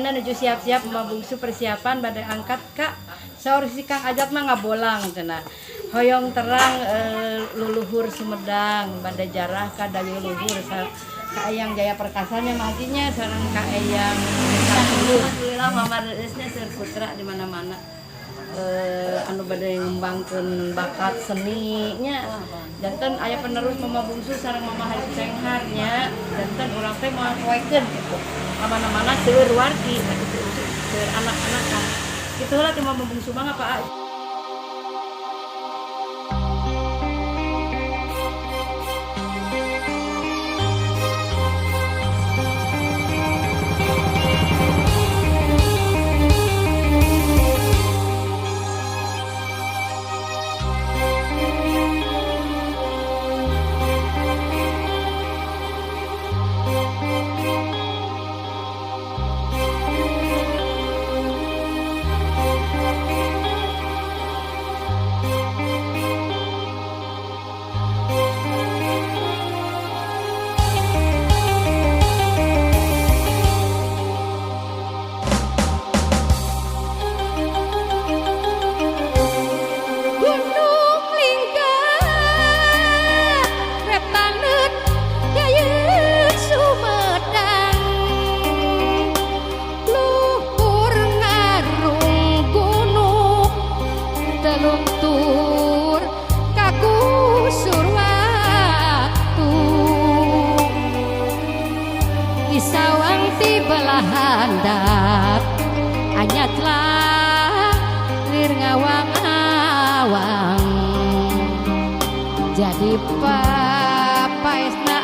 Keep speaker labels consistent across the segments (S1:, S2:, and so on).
S1: Ayeuna nuju siap-siap Mama Bungsu persiapan bade angkat ka saur si Kang Ajat mah ngabolang cenah. Hoyong terang luluhur Sumedang bade jarah ka Dayeuh Luhur ka Eyang Jaya Perkasanya mah hajinya sareng ka Eyang. Alhamdulillah, Mama reueusnya seueur putra di mana-mana anu bade ngembangkeun bakat seninya, janten aya penerus Mama Bungsu sareng Mama Haji Senghar nya. Janten urang teh moal poekeun gitu, mana-mana seueur wargi gitu, seueur anak-anak kan gitu lah teh. Mama Bungsu mah, Pak.
S2: Gunung Lingga wetaneun Dayeuh Sumedang, luhur ngarung gunung telungtur kagusur waktu, disawang ti belah handap anyatlah lir ngawang-awang, jadi papaesna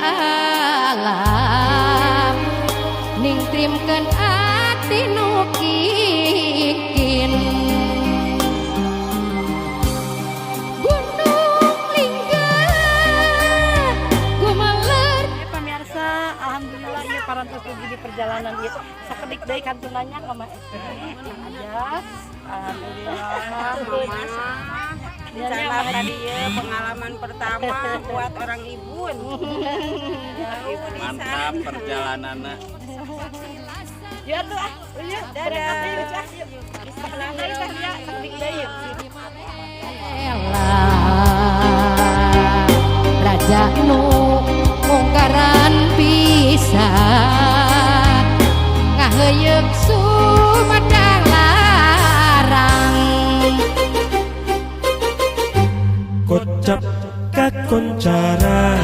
S2: alam ningtrimkeun ati nu kingkin. Gunung Lingga gumelar.
S1: Ya, pemirsa, alhamdulillah ya parantos dugi di perjalanan ieu. Sakedik deui kantunannya ka Mama Kang Ajas.
S3: Alhamdulillah, Mama. Rencana tadi ya, pengalaman pertama buat orang ibun.
S4: Mantap perjalanannya.
S1: Ya tuh ah, iya, berangkat deui lucu ah, yuk. Sakedik deui teh ya, sakedik deui yuk.
S2: Raja nu mungkaran bisa ngaheuyeuk Sumedang Larang.
S5: Kocap kakoncara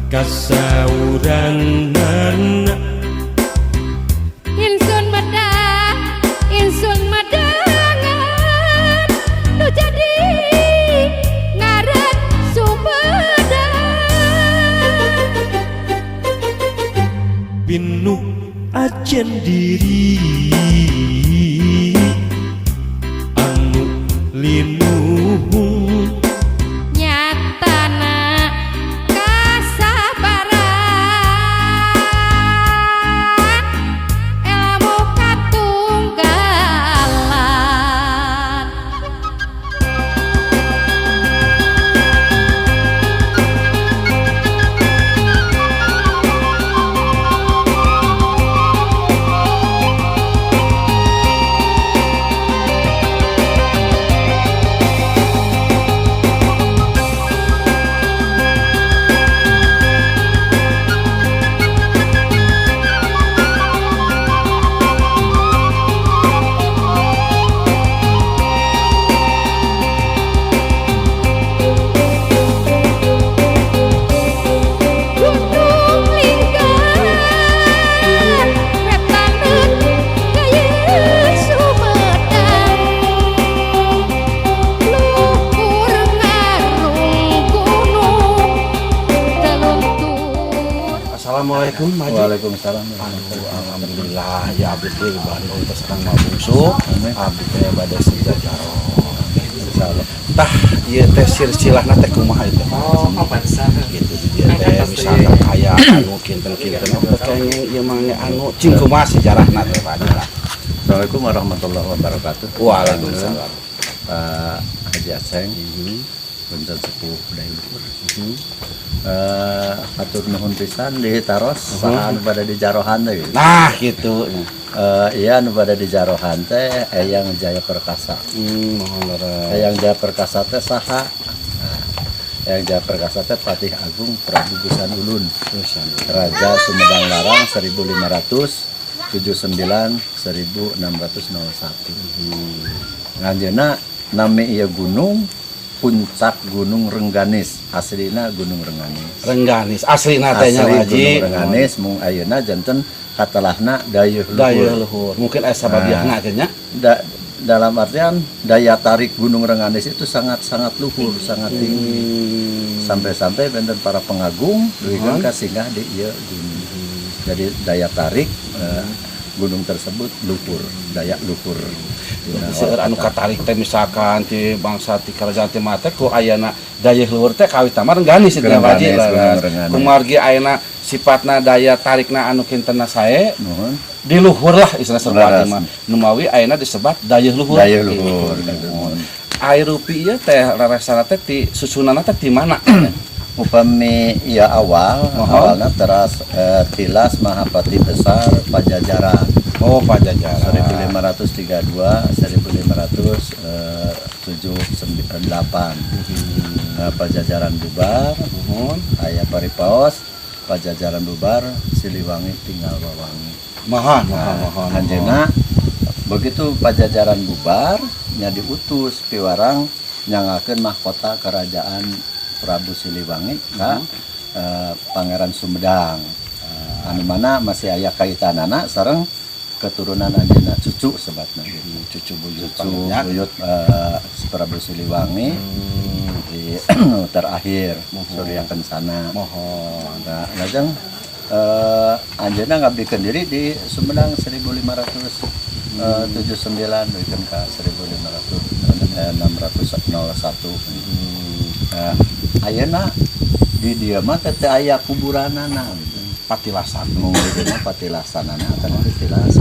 S5: kasauranana.
S2: Insun medang, insun medangan nu jadi ngaran Sumedang.
S5: Pinuh ajen diri anu linuhung.
S2: Nyatana kasabaran ilmu katunggalan. Gunung Lingga wetaneun Dayeuh Sumedang, luhur ngarung gunung telungtur.
S6: Assalamualaikum, Haji.
S4: Waalaikumsalam.
S6: Aduh, alhamdulillah ya, abdi teh Bandung teh sareng Mak Bungsu. Abdi teh bade sejajaron.
S4: Insyaallah.
S6: Tah, ieu teh silsilahna teh kumaha ieu teh?
S7: Oh, pantesan.
S6: Gitu di dieu teh misalkan aya anu kinten-kinten teh kenging ieu mah anu cing kumaha sejarahna teh, Pak Haji lah.
S4: Assalamualaikum warahmatullahi wabarakatuh.
S6: Waalaikumsalam.
S4: Pak Haji Aceng. Punten sepuh dayeuh luhur. Hatur nuhun pisan ditaros saha anu bade dijarohan teh gitu.
S6: Nah, gitu.
S4: Iya, anu bade dijarohan teh Eyang Jaya Perkasa.
S6: Mohon leres.
S4: Eyang Jaya Perkasa teh saha? Nah, Eyang Jaya Perkasa teh Patih Agung Prabu Geusan Ulun. Raja Sumedang Larang 1579 1601. Anjeunna nami ieu gunung puncak Gunung Rengganis, aslina Gunung Rengganis.
S6: Rengganis asli teh nya,
S4: Asli
S6: Haji.
S4: Gunung Rengganis, mung ayeuna janten katelahna dayeuh luhur.
S6: Dayeuh luhur. Mungkin aya sababiahna teh nya.
S4: Dalam artian daya tarik Gunung Rengganis itu sangat-sangat luhur, sangat tinggi. Sampai-sampai benten para pengagung dugi ka singgah di ieu gunung. Jadi daya tarik gunung tersebut luhur, daya luhur. Dina
S6: Seueur anu katarik teh misalkan ti bangsa ti kerajaan ti mate ku ayana dayeuh luhur teh kawit mah Rengganis itu
S4: Rengganis,
S6: Haji.
S4: Gunung Rengganis.
S6: Kumargi ayeuna sifatna daya tarikna anu kintenna sae
S4: Nuhun.
S6: Di luhur lah istilah serba
S4: Leres.
S6: mah. Numawi ayeuna disebat dayeuh luhur.
S4: Dayeuh luhur.
S6: Gitu. Ai rupi ieu teh leresana teh ti susunanna teh ti mana?
S4: Upami ya awal,
S6: Mohon.
S4: Awalnya teras tilas Mahapati Besar Pajajaran.
S6: Oh, Pajajaran.
S4: 1532 1578. Pajajaran bubar,
S6: Nuhun.
S4: Aya paripaos Pajajaran bubar, Siliwangi tinggal wawangi.
S6: Mohon, mohon, mohon.
S4: Anjeunna begitu Pajajaran bubar nya diutus piwarang nyanggakeun mahkota kerajaan Prabu Siliwangi ka Pangeran Sumedang, anu mana masih aya kaitanana sareng keturunan anjeunna, cucu sebatna gitu.
S6: Cucu buyut.
S4: Cucu buyut Prabu Siliwangi di terakhir Surya Kencana.
S6: Mohon.
S4: Nah, lajeng anjeunna ngabdikeun diri di Sumedang 1579 dugi ka 1500 601. Nah, ayeuna di dieu mah teh teu aya kuburanana gitu.
S6: Patilasan.
S4: Mung di dieu mah patilasanana kana tilas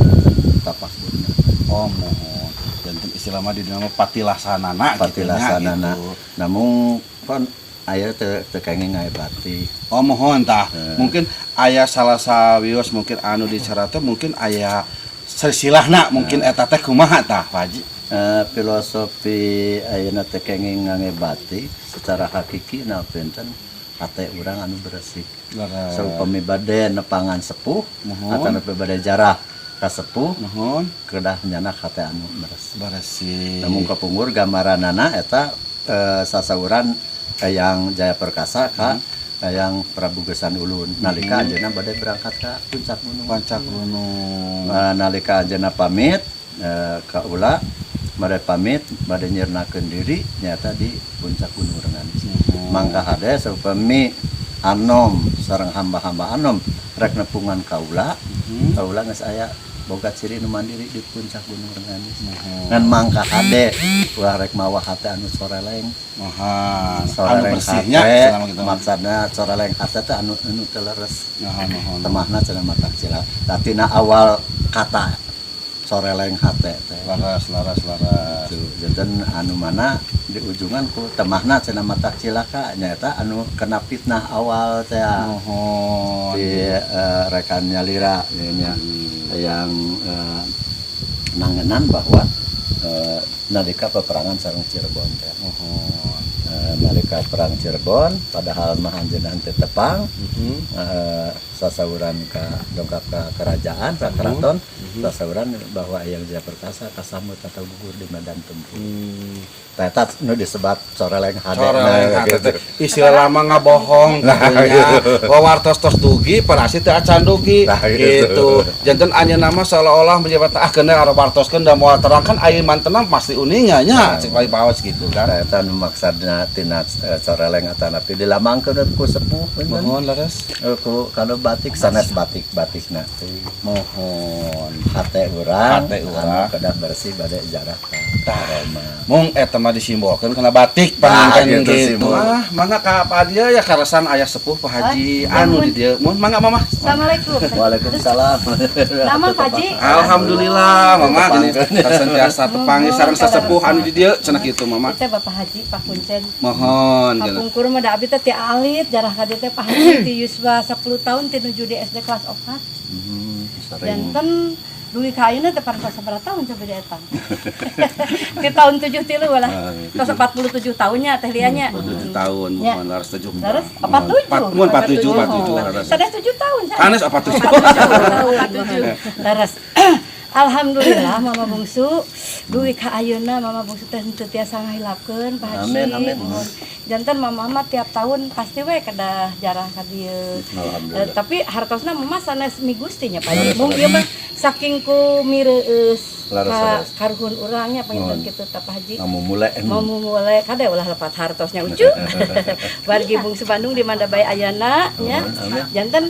S4: tapak bunda.
S6: Oh, mohon. Janten istilah mah di dieu mah patilasanana gitu nya,
S4: Patilasanana.
S6: gitu.
S4: Namun pan aya teu teu kenging ngaebati.
S6: Oh, mohon tah.
S4: Eh.
S6: Mungkin aya salah sawios mungkin anu dicara teh mungkin aya silsilahna mungkin eta teh kumaha tah, Pak Haji?
S4: Filosofi ayeuna teh kenging ngangebati secara hakiki na benten hate urang anu bersih. Saupami bade nepangan sepuh
S6: Mohon.
S4: atau nepi bade jarah ka sepuh
S6: Mohon.
S4: Kedah nyandak hate anu bersih.
S6: Bersih.
S4: Namun kapungkur gambaranana eta sasauran Eyang Jaya Perkasa ka Eyang Prabu Geusan Ulun nalika anjeunna bade berangkat ka puncak gunung.
S6: Puncak gunung.
S4: Nalika anjeunna pamit ka ula bade pamit bade nyirnakeun diri nyata di puncak Gunung Rengganis. Mangka hade saupami anom sareng hamba-hamba anom rek nepungan kaula, kaula geus aya boga ciri nu mandiri di puncak Gunung Rengganis. Ngan mangka hade ulah rek mawa hate anu soreleng.
S6: Mohon. Anu
S4: Soreleng
S6: bersihnya
S4: hate
S6: selama gitu.
S4: Maksudna soreleng hate teh anu anu teu leres.
S6: Mohon, mohon.
S4: Temahna cenah matak sila tina awal kata soreleng hate teh.
S6: Laras, laras, laras.
S4: Gitu. Janten anu mana di ujungan ku temahna cenah matak cilaka nyaeta anu kena fitnah awal teh
S6: Mohon.
S4: Di rekan nyalira ya, nya, yang nangenan bahwa nalika peperangan sareng Cirebon teh.
S6: Mohon.
S4: Nalika perang Cirebon padahal mah anjeunna teu tepang, sasauran ka dongkap ka kerajaan ka keraton, sasauran bahwa Eyang Jaya Perkasa kasambut atau gugur di medan tempur. Tah eta nu disebat coreleng hade.
S6: Coreleng
S4: Nah,
S6: hate
S4: gitu.
S6: teh. Istilah lama ngabohong
S4: Nah,
S6: gitu nya.
S4: gitu.
S6: Wawartos tos dugi parasi teu acan dugi
S4: Nah,
S6: gitu.
S4: gitu.
S6: Janten anjeunna mah seolah-olah menjabat ah keuna aro wartoskeun da moal terang kan aya mantenna pasti uninga nya
S4: Nah.
S6: cek paus gitu kan.
S4: Tah eta nu maksudna tina coreleng atanapi dilambangkeun ku sepuh bener.
S6: Mohon leres.
S4: Ku kalebah. batik sanes batik batikna.
S6: Mohon.
S4: Hate urang,
S6: Hate urang.
S4: Anu kedah bersih bade jarah ka Roma.
S6: Mung eta mah disimbolkeun kana batik
S4: Tah,
S6: panginten
S4: gitu
S6: gitu.
S4: simbol.
S6: Ah, mangga ka Pak dieu ya karasan aya sepuh Pak Haji
S1: Ah,
S6: anu
S1: ampun.
S6: di dieu. Mun mangga Mama.
S1: Assalamualaikum.
S4: Waalaikumsalam.
S1: Nama Pak Haji.
S6: Alhamdulillah Mama gini tiasa tepanggih sareng sasepuh anu di dieu cenah kitu Mama.
S1: Itu Bapak Haji Pak Kuncen.
S6: Mohon cenah.
S1: Kapungkur mah da abdi teh ti alit jarah ka dieu teh Pak Haji ti yuswa 10 tahun ti nuju di SD kelas 4.
S4: Sering.
S1: Janten dugi ka ayeuna teh parantos sabaraha tahun coba di eta. Di tahun 73 lah. Tos 47 tahunnya teh lianya.
S6: 7 tahun
S1: Ya.
S6: mohon laras 7.
S1: Terus 47.
S6: Mun 47 47 laras.
S1: Sanes 7 tahun sanes.
S6: Sanes 47.
S1: 47 tahun. Terus Alhamdulillah Mama Bungsu dugi ka ayeuna Mama Bungsu teh henteu tiasa ngahilapkeun Pak Haji.
S4: Amin, amin.
S1: Mohon. Janten Mama mah tiap tahun pasti we kedah jarah ka dieu.
S4: Alhamdulillah.
S1: Tapi hartosna Mama sanes mi Gusti nya Pak Haji. Mung ieu mah saking ku mireueus
S4: Laras,
S1: ka
S4: laras.
S1: karuhun urang nya panginten
S4: Mohon.
S1: kitu teh Pak Haji.
S4: Mau mulai.
S1: Mau mulai kade ulah lepat hartosnya ucu. Wargi Bungsu Bandung di Mandabay ayana nya.
S4: Amin.
S1: Janten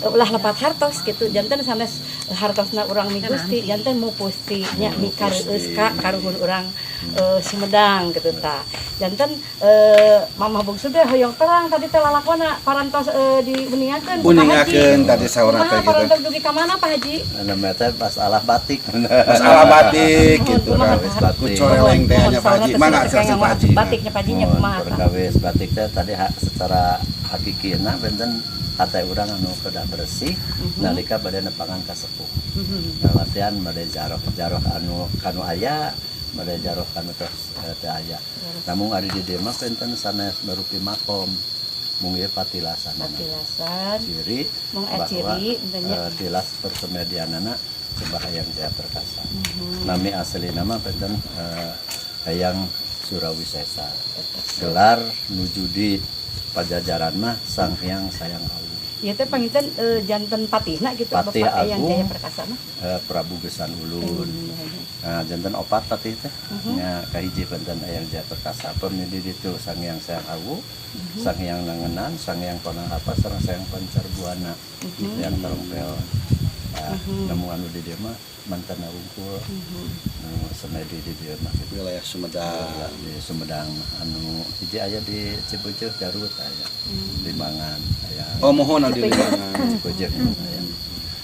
S1: ulah lepat hartos gitu. Janten sanes hartosna urang mi Gusti, janten mu pusti nya mikareueus ka karuhun urang Sumedang gitu ta. Janten Mama Bungsu teh hoyong terang tadi teh lalakona parantos diuningakeun ku Pak Haji.
S6: Uningakeun tadi saurna teh
S1: Kumaha
S6: gitu.
S1: parantos dugi ka mana Pak Haji?
S4: Namanya teh masalah batik.
S6: Masalah batik gitu
S1: Kumaha,
S6: kan.
S4: Perkawis batik.
S6: Ku coreleng teh nya Pak Haji. Mangga jelasin Pak Haji.
S1: Batiknya Pak Haji nya
S4: Mohon
S1: kumaha tah?
S4: perkawis batik teh tadi secara hakikina benten hate urang anu kedah bersih nalika bade nepangan ka sepuh. Nah, latihan bade jaroh jaroh anu kanu aya bade jaroh kanu tos teu aya. Namun ari di dieu mah benten sanes berupi makom. Mung ieu patilasan.
S1: Patilasan.
S4: Ciri
S1: Mung
S4: bahwa
S1: ciri, intinya.
S4: Tilas persemedianana Sembah Hayang Jaya Perkasa. Nami asli nama benten Hayang Surawisesa. Gelar nuju di Pajajaran mah Sang Hyang Sayang Awu.
S1: Ieu teh panginten janten patihna gitu
S4: Patih
S1: Bapak Eyang
S4: Agung.
S1: Jaya Perkasa mah.
S4: Prabu Gesan Ulun. Nah, janten opat patih teh. Nya kahiji benten Eyang Jaya Perkasa pami di ditu Sang Hyang Sayang Awu, Sang Hyang Nangenan, Sang Hyang Konang Apa, sareng Sang Hyang Pancar Buana. Yang Tarongpel. Nah, nemu anu di dieu mah mantana wungkul. Nu semedi di dieu mah gitu.
S6: Wilayah Sumedang.
S4: Di Sumedang anu hiji aya di Cipuceuh Garut aya. Limangan aya.
S6: Oh mohon anu di Limangan.
S4: Cipuceuh aya.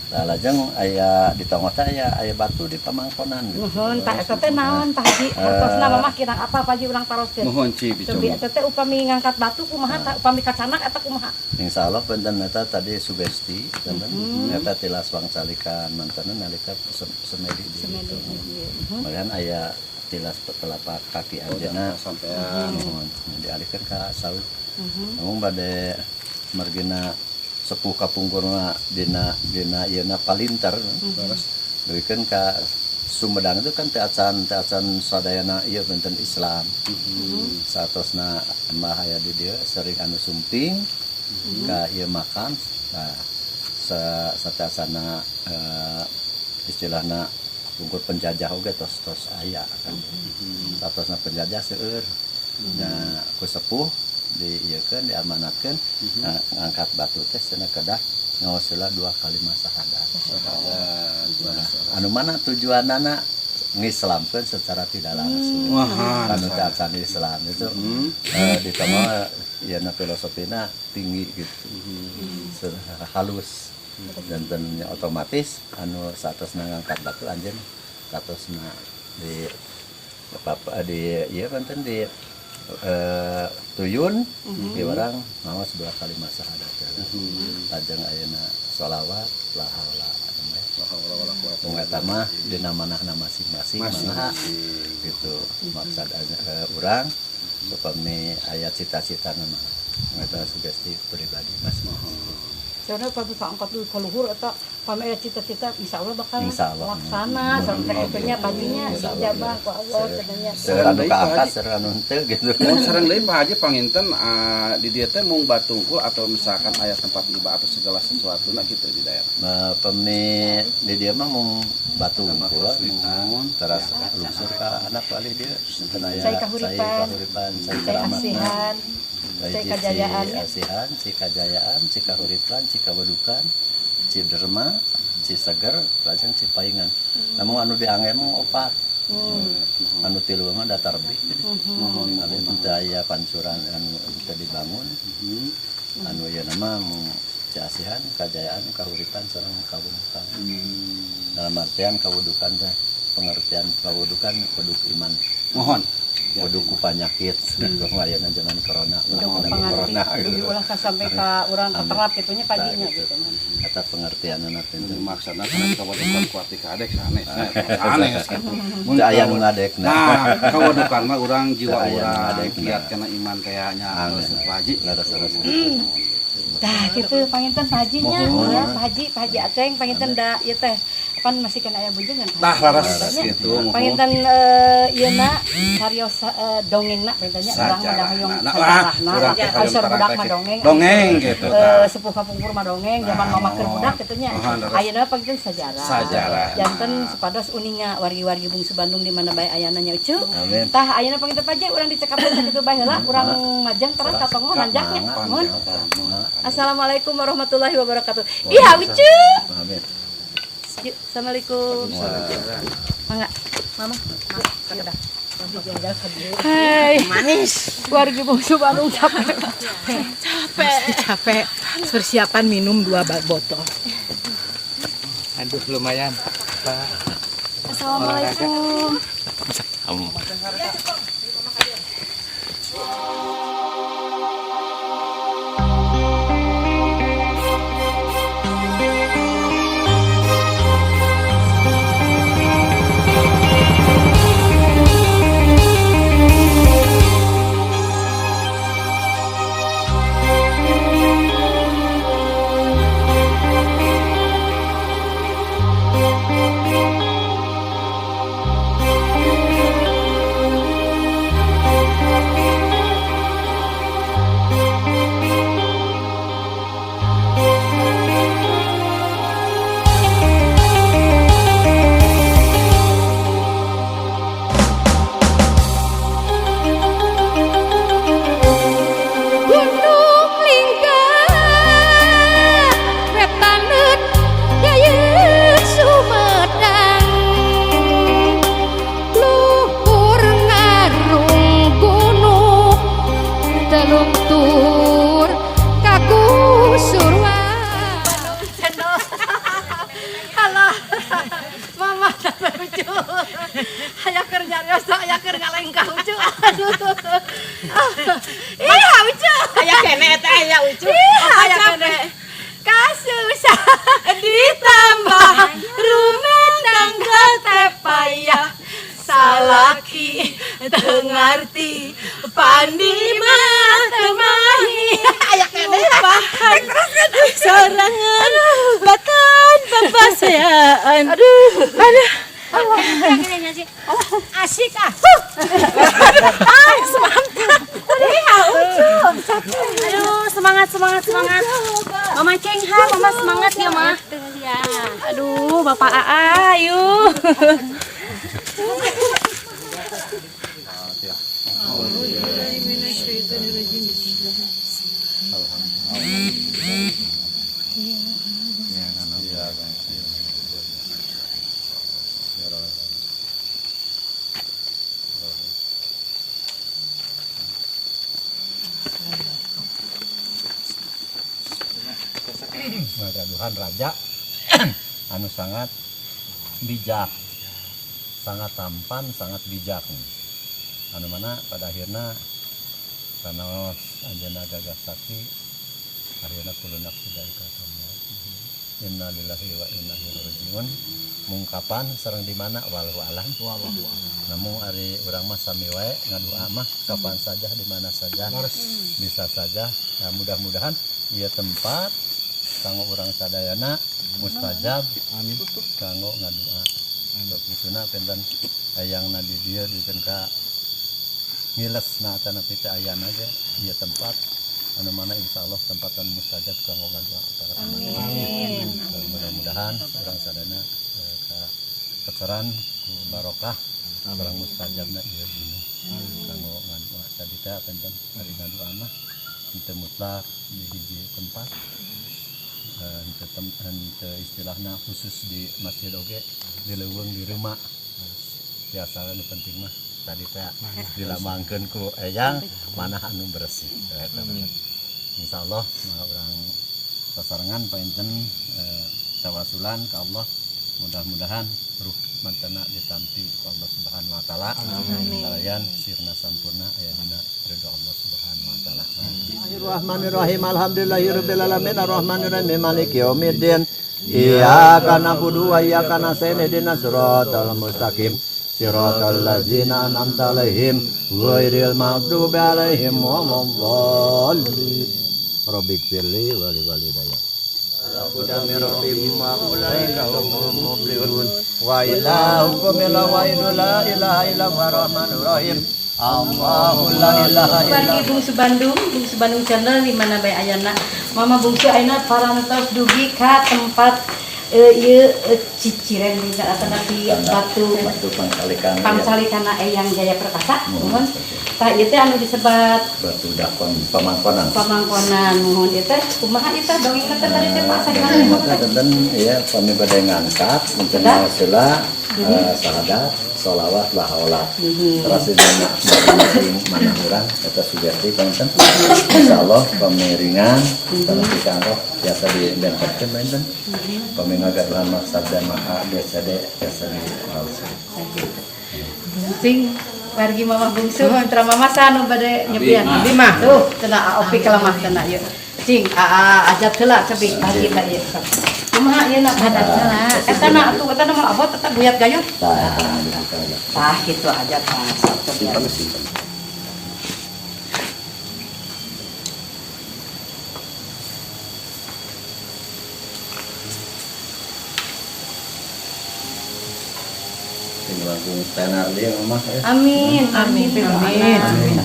S4: Nah, lajeng aya di tonggoh teh aya aya batu di pamangkonan gitu.
S1: Nuhun Pak eta teh naon Pak Haji? Hartosna Mama kirang apa Pak Haji urang taroskeun.
S6: Mohon Ci
S1: Cobi
S6: bicobi.
S1: eta teh upami ngangkat batu kumaha tah upami kacanak eta kumaha?
S4: Insya Allah benten eta tadi sugesti benten eta tilas wangcalikan mantena nalika semedi di
S1: Semedi
S4: ditu.
S1: di dieu.
S4: Kemudian aya tilas telapak kaki anjeunna
S6: Sampean.
S4: nuhun dialihkan ka saut. Namun bade margina sepuh kapungkurna dina dina ieuna palinter.
S6: Terus
S4: Dugikeun ka Sumedang itu kan teu acan sadayana ieu benten Islam. Saatosna embah aya di dieu sering anu sumping ka ieu makan. Nah, sateuacanna istilahna pungkur penjajah oge tos tos aya kan. Satosna penjajah seueur. Nah, ku sepuh diieukeun diamanatkeun nah, ngangkat batu teh cenah kedah ngaos heula dua kalimat syahadat. Nah, anu mana tujuanana ngislamkeun secara tidak langsung.
S6: Wah,
S4: Anu teu acan Islam itu ditambah ya na filosofina tinggi gitu. Halus. Dan tentunya otomatis anu satosna ngangkat batu anjeun satosna di apa di ieu panten di tuyun di orang maos dua kalimat syahadat. Lajeng ayeuna sholawat la haula Mung eta mah dina manahna masing-masing mangga gitu maksad urang supami aya cita-citana mah eta sugesti pribadi masing-masing.
S1: Soalnya upami kaangkat dugi ka luhur eta Pami aya cita-cita insya Allah bakal
S4: Insya Allah.
S1: laksana sampai itunya paginya
S4: Insya Allah.
S1: dijabah ku Allah cenah.
S4: Seueur anu kaangkat, seueur anu henteu gitu.
S6: Mun sareng deui Pak Haji panginten di dieu teh mung batungkul atau misalkan aya tempat ibadah atau segala sesuatu na gitu di daerah.
S4: Nah, pemi di dieu mah mung batu wungkul,
S6: Muhun.
S4: teras lungsur ka anak palih dieu. Enten aya
S1: Cai kahuripan.
S4: Cai kahuripan, cai
S1: Cai
S4: keramatna.
S1: asihan,
S4: Cai
S1: cai kajayaan nya.
S4: Asihan, ci kajayaan, ci kahuripan, ci kawadukan, ci derma, ci seger, lajeng ci paingan. Namun anu diangge mah opat. Anu tilu mah datar lebih.
S6: Muhun.
S4: Anu teu aya pancuran anu teu dibangun. Anu ieu nama mung ci asihan, kajayaan, kahuripan sareng kawudukan. Dalam artian kawudukan teh pengertian kawudukan kuduk iman.
S6: Mohon.
S4: Kuduk ku panyakit. Kumaha ayeuna zaman corona, ulah
S1: Udah
S4: kena
S1: pangarti,
S4: corona
S1: dugi
S4: gitu.
S1: ulah ka sampai ka urang keterap gitu nya paginya
S4: Nah, gitu.
S1: gitu mah.
S4: Eta pengertian anak teh.
S6: Maksudna sanes kawadukan ku arti kadek sanes. Sanes gitu. Mun
S4: Teu aya nu ngadekna.
S6: Nah, kawadukan mah urang jiwa
S4: Teu aya nu
S6: urang
S4: ngadekna.
S6: kiat kana iman teh nya
S4: Amin.
S6: Pak Haji.
S4: Leres, leres.
S1: Tah gitu panginten Pak Haji nya, ya Pak Haji, Pak Haji Aceng panginten da ieu teh pan masih kena aya bujangan.
S6: Tah laras gitu muhun.
S1: Panginten ieu na sarios dongengna panginten nya urang mah da hoyong
S6: Nah,
S1: sajarahna.
S6: urang teh
S1: Ai
S6: hoyong
S1: saur budak
S6: terang
S1: mah
S6: teh.
S1: dongeng.
S6: Dongeng gitu tah.
S1: Sepuh kapungkur mah dongeng, zaman mama keur budak kitu nya.
S6: Muhun, leres.
S1: Ayeuna panginten sejarah.
S6: Sajarah.
S1: Janten supados uninga wargi-wargi bungsu Bandung di mana bae ayana nya Ucu.
S4: Amin.
S1: Tah ayeuna panginten Pak Haji urang dicekapkeun sakitu bae heula, urang majeng terang ka tonggoh nanjaknya. Muhun. Assalamualaikum warahmatullahi wabarakatuh. Iya, Ucu.
S4: Amin.
S1: Yuk, assalamualaikum. Mangga, Mama. Hai. Manis. Wargi bungsu Bandung capek.
S7: Capek. Capek. Persiapan minum 2 botol.
S8: Aduh lumayan. Pak.
S1: Assalamualaikum.
S2: Gunung Lingga wetaneun gayeng Sumedang luhur ngarung gunung telung tur kakusurwan.
S1: Channel. Halo. Mama tak lucu. Aya keur nyarios, aya keur ngalengkah lucu. Aduh. Iya, lucu.
S3: Aya kene eta aya Ucu.
S1: Iya, aya kene. Kasusah ditambah rumah tangga teh payah. Salaki teu ngarti pandi mah teu mahi. Aya kene.
S7: Sorangan batan papasean. Aduh. Aduh.
S1: Asik ah.
S3: Aduh, semangat semangat semangat. Mama Ceng, ha, Mama semangat ya, Ma. Aduh, Bapak AA, ayo.
S4: Ngagaduhan raja anu sangat bijak, sangat tampan, sangat bijak. Anu mana pada akhirnya sanaos anjeunna gagah sakti akhirna kullu nafsin dha'iqatul maut. Innalillahi wa inna ilaihi rajiun. Mungkapan sareng di mana wallahu alam. Namun ari urang mah sami wae ngadua mah kapan saja di mana saja bisa saja. Nah, mudah-mudahan ieu tempat Kanggo urang sadayana mustajab.
S6: Amin.
S4: Kanggo ngadua. Sok kituna penten hayangna di dieu duikeun ka ngilesna atanapi teu ayana ge ieu tempat anu mana insyaallah tempat anu mustajab kanggo ngadua para.
S1: Amin.
S4: Mudah-mudahan urang sadayana ka keteran ku barokah sareng mustajabna ieu gunung kanggo ngadua. Tadi teh penten ari ngadua mah henteu mutlak di hiji tempat, henteu istilahna khusus di masjid oge, di leuweung, di rumah biasa. Nu penting mah tadi teh dilambangkeun ku eyang manah anu bersih. Eta insyaallah mah urang sasarengan panginten tawasulan ka Allah, mudah-mudahan ruh mantena ditampi ku Allah Subhanahu wa taala. Salayan sirna sampurna aya dina ridho Allah Subhanahu wa taala. Bismillahirrahmanirrahim. Alhamdulillahirabbil alamin arrahmanirrahim maliki yaumiddin. Iyyaka na'budu wa iyyaka nasta'in ihdinas siratal mustaqim. Siratal ladzina an'amta 'alaihim ghairil maghdubi 'alaihim waladdallin. Rabbighfirli wa liwalidayya. Hudan min rabbihim wa ulaika humul muflihun. Wa ilahukum ilahu wahidun la ilaha illa huwa rahmanur rahim. Allahu la ilaha illa.
S1: Wargi Bungsu Bandung, Bungsu Bandung Channel di mana bae ayana. Mama Bungsu ayeuna parantos dugi ka tempat ieu ciciren di atanapi batu
S4: batu pangcalikan.
S1: Pangcalikana Eyang Jaya Perkasa, muhun. Tah, ieu teh anu disebat
S4: batu dakon pamangkonan.
S1: Pamangkonan, muhun. Ieu teh kumaha ieu teh dongeng teh tadi teh, Pak Saimana?
S4: Maka tenten ya kami pada ngangkat mungkin sila sahadat sholawat la haula terus dina masing mana urang eta sugesti panginten. Insyaallah kami ringan kalau kita roh biasa di bentokeun panginten kami ngagaduhan maksad dan A B C D biasa di raos.
S1: Sing wargi Mama Bungsu, putra Mama sanu bade nyebian?
S6: Abi mah.
S1: Tuh, cenah Opi kelemah cenah ieu. Cing, aa ajat heula cobi pagi ka ieu. Sok. Kumaha ieu na badat heula? Eta na atuh eta na mah abot eta guyat gayut.
S4: Tah, eta nu dibuka lah.
S1: Tah kitu aja tah sok cobi.
S4: Simpen, simpen. Sing langkung tenar dia mah ya.
S1: Amin. Amin. Amin. Amin.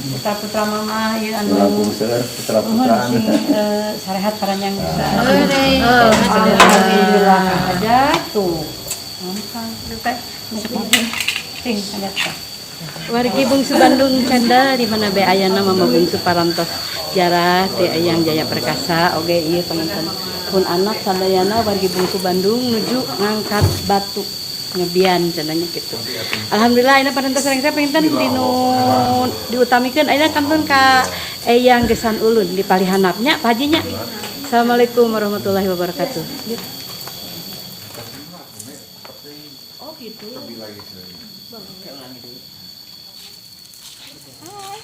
S1: Putra-putra Mama ieu anu
S4: Langkung seueur putra-putraan.
S1: Nuhun sing sarehat paranjang bisa. Alhamdulillah aja tuh. Gampang teh. Sing ada teh. Wargi Bungsu Bandung Channel di mana bae ayana, Mama Bungsu parantos jarah ti Eyang Jaya Perkasa oge ieu panginten pun anak sadayana wargi Bungsu Bandung nuju ngangkat batu nyebian cenanya gitu. Alhamdulillah ini parantos sareng saya panginten dinu diutamikeun ayeuna kantun ka Eyang Gesan Ulun di palihanapnya, Pak Haji nya. Assalamualaikum warahmatullahi wabarakatuh. Oh gitu. Hai.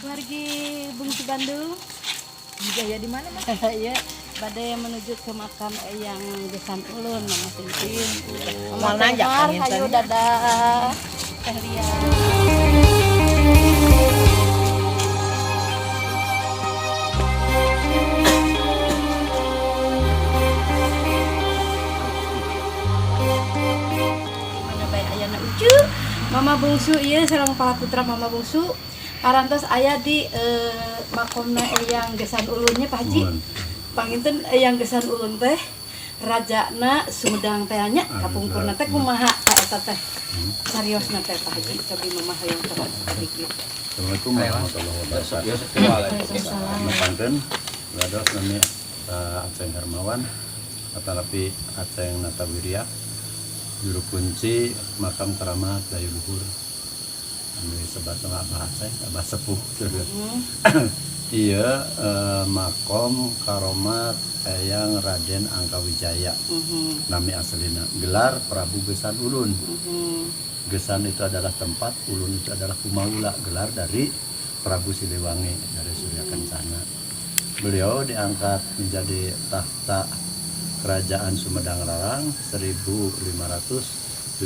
S1: Wargi Bungsu Bandung.
S7: Jaya di mana, Mas?
S1: Iya, badai menuju ke makam Eyang Gesan Ulun, Mama Tintin.
S7: Mau nanjak
S1: Mama
S7: panginten.
S1: hayu dadah. Teh Lia. Mana bae ayana ucu Mama Bungsu ieu sareng para putra Mama Bungsu parantos aya di makomna Eyang Gesan Ulunnya, Pak Haji.
S4: Nuhun.
S1: Panginten Eyang Gesan Ulun teh rajana Sumedang teh nya, kapungkurna teh kumaha ka eta teh sariosna teh, Pak Haji? Cobi Mama hoyong terang sedikit.
S4: Assalamualaikum warahmatullahi wabarakatuh. Nepangkeun dados nami Aceng Hermawan atanapi Aceng Natawirya, juru kunci makam keramat Dayu Luhur anu disebat nama Abah Aceng, Abah Sepuh. Iya, makom karomat Eyang Raden Angkawijaya nami aslina, gelar Prabu Gesan Ulun. Gesan itu adalah tempat, Ulun itu adalah Kumaula, gelar dari Prabu Siliwangi dari Surya Kencana. Beliau diangkat menjadi tahta Kerajaan Sumedang Larang 1579,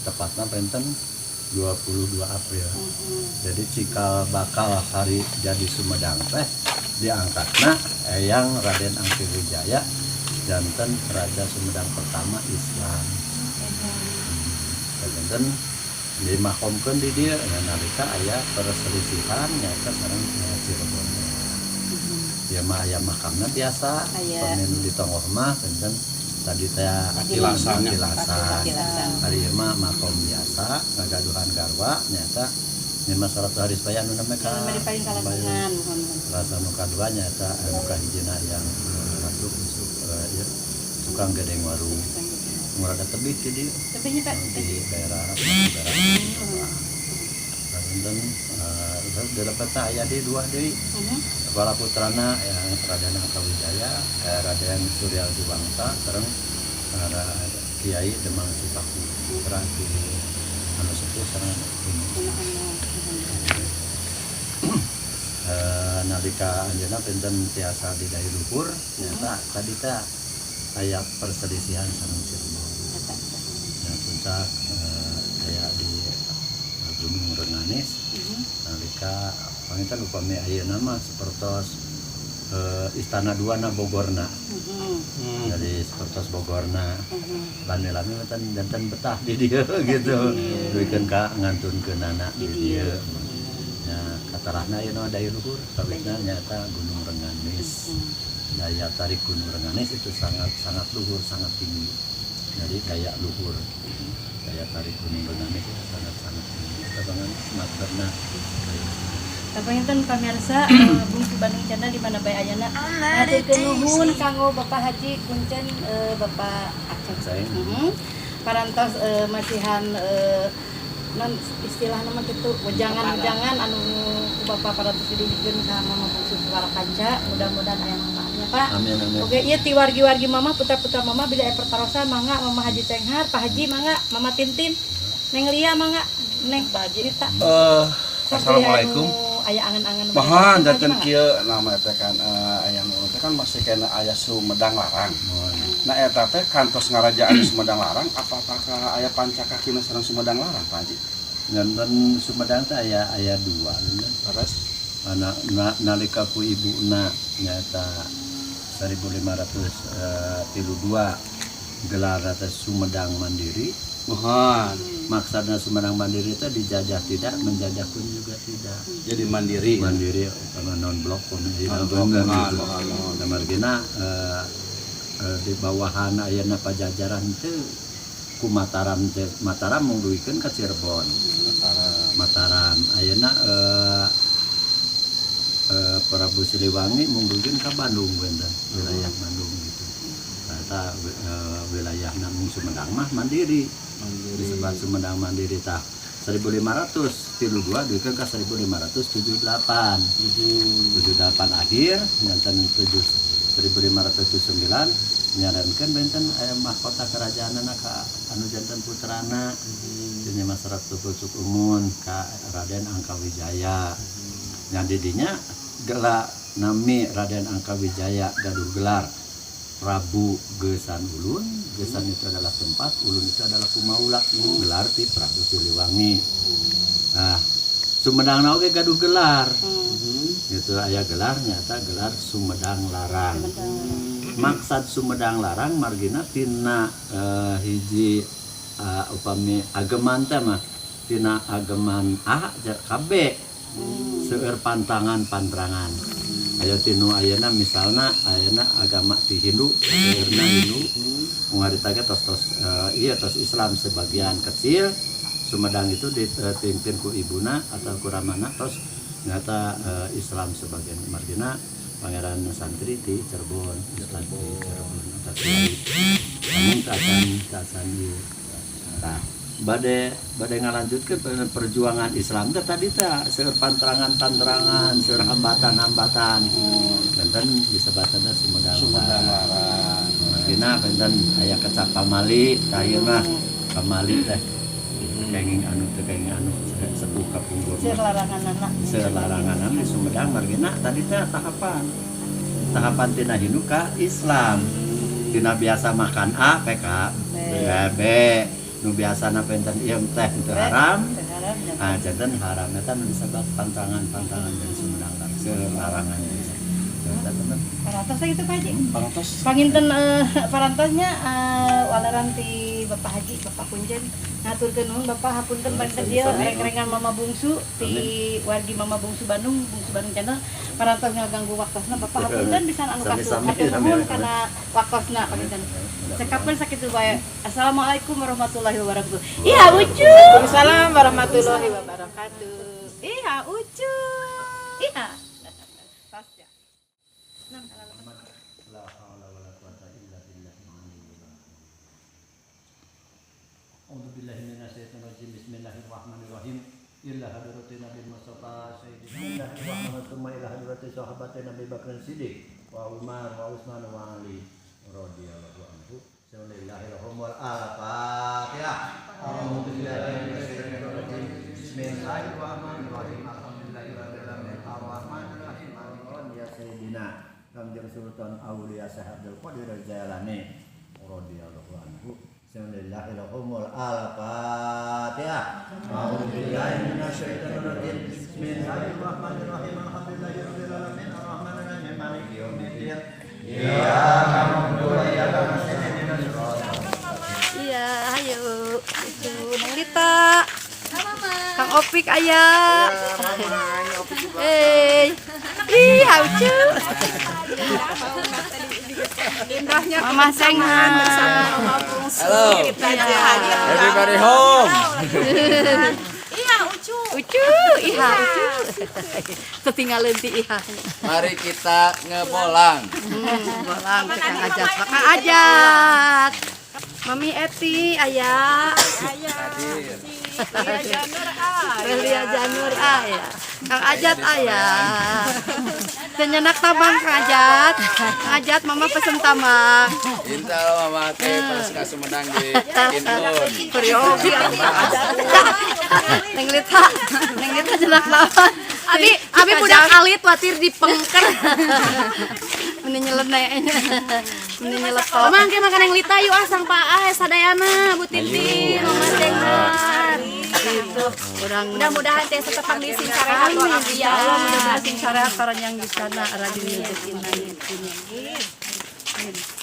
S4: tepatnya penten 22 April. Jadi cikal bakal hari jadi Sumedang teh Diangkatna Eyang Raden Angkawijaya janten Raja Sumedang pertama Islam. Janten dimakomkeun di dieu. Nah, nalika aya perselisihan nyaeta sareng Cirebon. Ya mah aya makamna biasa.
S1: Aya.
S4: Pami nu di tonggoh mah benten tadi teh.
S6: Atilasan.
S4: Atilasan.
S1: Atilasan.
S4: Ari ieu mah makom biasa, ngagaduhan garwa nyaeta Nyimas Ratu Haris Bayan nu namanya ka
S1: Di paling kalangkungan, muhun muhun.
S4: Rasa nu kadua nyaeta nu kahijina yang ratu Usuk, ieu tukang gedeng warung murada tebih di dieu.
S1: Tebihnya, Pak.
S4: Di daerah daerah Panginten dilepetna aya di dua deui. Kepala putrana yang Raden Angkawijaya, Raden Surya Diwangsa sareng Kiai Demang Cipaku, putra di anu sepuh sareng anu ini. Nalika anjeunna benten tiasa di daya luhur nyata tadi teh aya perselisihan sareng Cirebon. Nah, puncak aya di Gunung Rengganis. Nalika panginten upami ayeuna mah sapertos Istana Dua na Bogorna. Jadi sapertos Bogorna. Lami-lami janten janten betah di dieu gitu. Duikeun ka ngantunkeunana di dieu. Ya, katarahna ayeuna daya luhur kawitna nyata Gunung Rengganis. Daya tarik Gunung Rengganis itu sangat sangat luhur, sangat tinggi. Jadi daya luhur. Daya tarik Gunung Rengganis itu sangat sangat tinggi. Tabangan materna.
S1: Kapanginten pamirsa Bungsu Bandung Channel di mana bae ayana. Haturkeun nuhun kanggo Bapak Haji Kuncen, Bapak Aceng.
S4: Aceng.
S1: Parantos masihan non istilah nama kitu wejangan-wejangan anu ku Bapak parantos didugikeun ka Mama Bungsu Suara Kanca. Mudah-mudahan aya manfaatnya, Pak.
S4: Amin amin.
S1: Oke, iya ti wargi-wargi Mama, putra-putra Mama, bila aya pertarosan mangga Mama Haji Tenghar, Pak Haji mangga, Mama Tintin, Neng Lia mangga, Neng Pak Haji Rita.
S6: Assalamualaikum.
S1: Aya angan-angan.
S6: Muhun, janten kieu nama teh kan aya nu teh kan masih kena aya Sumedang Larang. Nah, eta teh kantos ngarajaan Sumedang Larang, apakah aya pancakakina sareng Sumedang Larang, Pak Haji?
S4: Janten Sumedang teh aya aya dua janten.
S6: Terus.
S4: Anak na, nalika ku ibuna nyata 1532 gelar teh Sumedang Mandiri.
S6: Muhun.
S4: Maksudnya Sumedang Mandiri itu dijajah tidak, menjajah pun juga tidak.
S6: Jadi mandiri.
S4: Mandiri sama non blok pun.
S6: Non blok,
S4: gitu.
S6: muhun, muhun, muhun.
S4: Nah, margina di bawahan ayeuna Pajajaran teh ku Mataram teh, Mataram mung duikeun ka Cirebon. Mataram ayeuna Prabu Siliwangi mung duikeun ka Bandung benten, wilayah Bandung gitu. Nah, eta wilayahna mung Sumedang mah mandiri.
S6: Mandiri.
S4: Disebut Sumedang Mandiri tah 1532 duikeun ka 1578. 78 akhir janten 7 1579 nyarankeun benten aya mahkota kerajaanana ka anu janten putrana mm Mas Ratu Pucuk Umun ka Raden Angkawijaya. Nya didinya gelar nami Raden Angkawijaya gaduh gelar Prabu Gesan Ulun. Gesan itu adalah tempat, Ulun itu adalah kumaula, gelar ti Prabu Siliwangi. Nah, Sumedang oge gaduh gelar. Itu aya gelar nyata gelar Sumedang Larang. Maksad Sumedang Larang margina tina hiji upami ageman teh mah tina ageman A ka B. Seueur pantangan-pantrangan. Aya tinu ayeuna misalna ayeuna agama ti Hindu, seueurna Hindu. Ngarita ge tos-tos iya tos Islam sebagian kecil. Sumedang itu dipimpin ku ibuna atau ku ramana tos nyata Islam sebagian, margina Pangeran Santri di Cirebon, Ustad di Cirebon atau Kiai. Namun keadaan keadaan ieu. Nah, bade bade ngalanjutkeun perjuangan Islam teh tadi teh seueur pantrangan-pantrangan, seueur hambatan-hambatan. Benten disebatna Sumedang.
S6: Sumedang Larang.
S4: Margina benten aya kecap pamali, tah ieu mah pamali teh kenging anu teh kenging anu sepuh kapungkur.
S1: Seueur larangan anak.
S4: Selaranganan di Sumedang margina tadi teh tahapan tahapan tina Hindu ka Islam, tina biasa makan A PK B, B nu biasana benten ieu teh teu haram.
S1: Teu haram.
S4: Ah, janten haram eta nu disebut pantangan-pantangan dari Sumedang selarangan.
S1: Parantos gitu, Pak Haji.
S6: Parantos.
S1: Panginten parantosnya waleran ti Bapak Haji, Bapak Kunjen ngaturkeun nuhun Bapak, hapunten panginten dieu reng-rengan Mama Bungsu ti wargi Mama Bungsu Bandung, Bungsu Bandung Channel, parantos ngaganggu waktosna Bapak, hapunten pisan anu kasu.
S4: Sami-sami,
S1: Hatur nuhun
S4: sami.
S1: Kana waktosna panginten. Cekapkeun sakitu bae. Assalamualaikum warahmatullahi wabarakatuh. Iya, Ucu.
S7: Waalaikumsalam warahmatullahi wabarakatuh.
S3: Iya, Ucu.
S1: Iya. Tos ya.
S4: La haula wala quwata illa billah. A'udzu billahi minasyaitonir rajim. Bismillahirrahmanirrahim. Ila hadrati Nabi Mustafa Sayyidina Bismillahirrahmanirrahim. Ila hadrati sahabat Nabi Bakar Siddiq wa Umar wa Utsman wa Ali radhiyallahu anhu. Bismillahirrahmanirrahim. Al-Fatihah. A'udzu billahi minasyaitonir rajim. Bismillahirrahmanirrahim. Alhamdulillahirabbil alamin. Arrahmanirrahim. Maliki ya Sayyidina Kangjeng Sultan Aulia Syekh Abdul Qadir Jailani radhiyallahu anhu. Bismillahirrahmanirrahim. Al-Fatihah. A'udzu billahi minasyaitonir rajim. Bismillahirrahmanirrahim. Alhamdulillahirabbil alamin. Arrahmanirrahim. Maliki yaumiddin. Iyyaka na'budu wa iyyaka nasta'in. Ihdinas siratal
S1: Iya, ayo. Ucu, Neng Lita. Kang Opik aya. Eh. Ih, Ucu.
S7: Indahnya
S1: Mama Sengha.
S7: bersama Mama Bungsu.
S8: Halo.
S7: Kita hadir.
S8: Everybody home.
S3: Iya, Ucu.
S1: Ucu, iha Ucu. Ketinggalan ti iha.
S8: Mari kita ngebolang.
S1: Bolang ke Kang Ajat. Kang Ajat. Mami Eti aya.
S8: Hadir.
S1: Belia Janur aya. Kang Ajat aya. Senyenak tabang Kang Ajat. Kang Ajat, Mama pesen tambang.
S8: Insya Allah Mama teh pas ka Sumedang di Inun.
S1: Periogi Kang Ajat. Neng Lita, Neng Lita jenak lawan.
S3: Abi, abi budak alit watir dipengker.
S1: Meni nyeleneh. Meni nyeletok.
S3: Mama engke makan yang Lita yuk ah sang Pak Ah sadayana Bu Tintin, Mama Senghat.
S1: Itu urang
S3: Mudah-mudahan teh tetepang di sing sarehat walafiat.
S1: Ya Allah, mudah-mudahan sing sarehat orang yang di sana rajin rezekina. Amin.